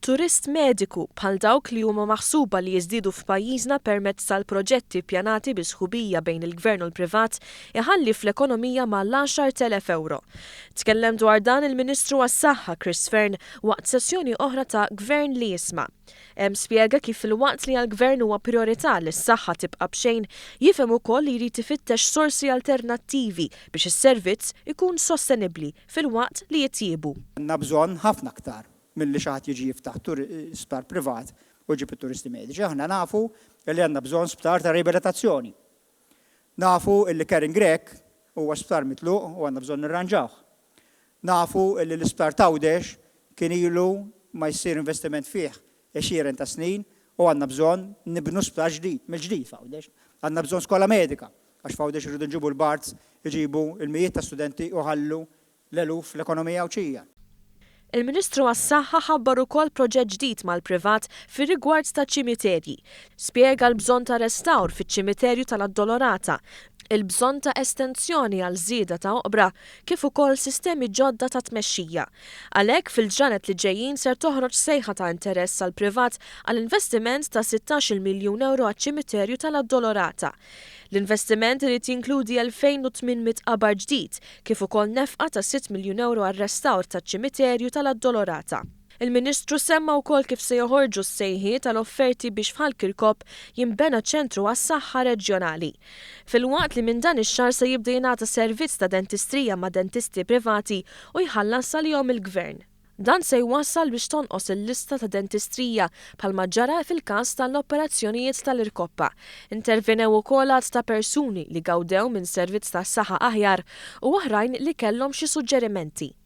Turist mediku, bħal dawk li huma maħsuba li jiżdiedu f'pajjiżna permezz tal-proġetti ppjanati bi sħubija bejn il-Gvern u l-privat, iħalli fl-ekonomija mal-10,000 ewro. Tkellem dwar dan il-Ministru għas-Saħħa Chris Fearne waqt sessjoni oħra ta' Gvern li Jisma'. Hemm spjega kif filwaqt li għall-Gvern huwa prijorità li s-saħħa tibqa' b'xejn, jifhem ukoll li jrid ifittex sorsi alternattivi biex is-servizz ikun sostenibbli filwaqt li jitjiebu. Għandna bżonn ħafna aktar milli xi ħadd jiġi jiftaħ sptar privat u jġib it-turisti mediċi. Aħna nafu li għandna bżonn sptar ta' riabilitazzjoni. Nafu li Karen Grech huwa sptar mitluq u għandna bżonn nirranġawh. Nafu li l-isptar t'Għawdex kien ilu ma jsir investiment fih għexieren ta' snin u għandna bżonn nibnu sptar ġdid, mill-ġdid f'Għawdex. Għandna bżonn skola medika għax f'Għawdex irridu nġibu l-Barts iġibu l-mijiet ta' studenti u jħallu l-eluf fl-ekonomija Għawdxija. Il-Ministru għas-Saħħa ħabbar ukoll proġett ġdid mal-privat fir-rigward ta' ċimiterji. Spjega l-bżonn ta' restawr fiċ-ċimiterju tal-Addolorata, il-bżonn ta' estensjoni għal żieda ta' oqbra kif ukoll sistemi ġodda ta' tmexxija. Għalhekk fil-ġranet li ġejjin ser toħroġ sejħa ta' interess għall-privat għal investiment ta' sittax-il miljun ewro għaċ-ċimiterju tal-Addolorata. L-investiment irid jinkludi 2,800 qabar ġdid, kif ukoll nefqa ta' sitt miljun ewro għar-restawr taċ-ċimiterju tal-Addolorata. Il-Ministru semma wkoll kif se joħorġu s-sejħiet għal offerti biex f'Ħal Kirkop jinbena ċentru għas-saħħa reġjonali. Filwaqt li minn dan ix-xahar se jibda jingħata servizz ta' dentistrija ma' dentisti privati u jħallas għalihom il-Gvern. Dan se jwassal biex tonqos il-lista ta' dentistrija bħalma ġara fil-każ ta' l-operazzjonijiet tal-irkoppa. Intervenew ukoll għadd ta' persuni li gawdew minn servizz tas-saħħa aħjar u oħrajn li kellhom xi suġġerimenti.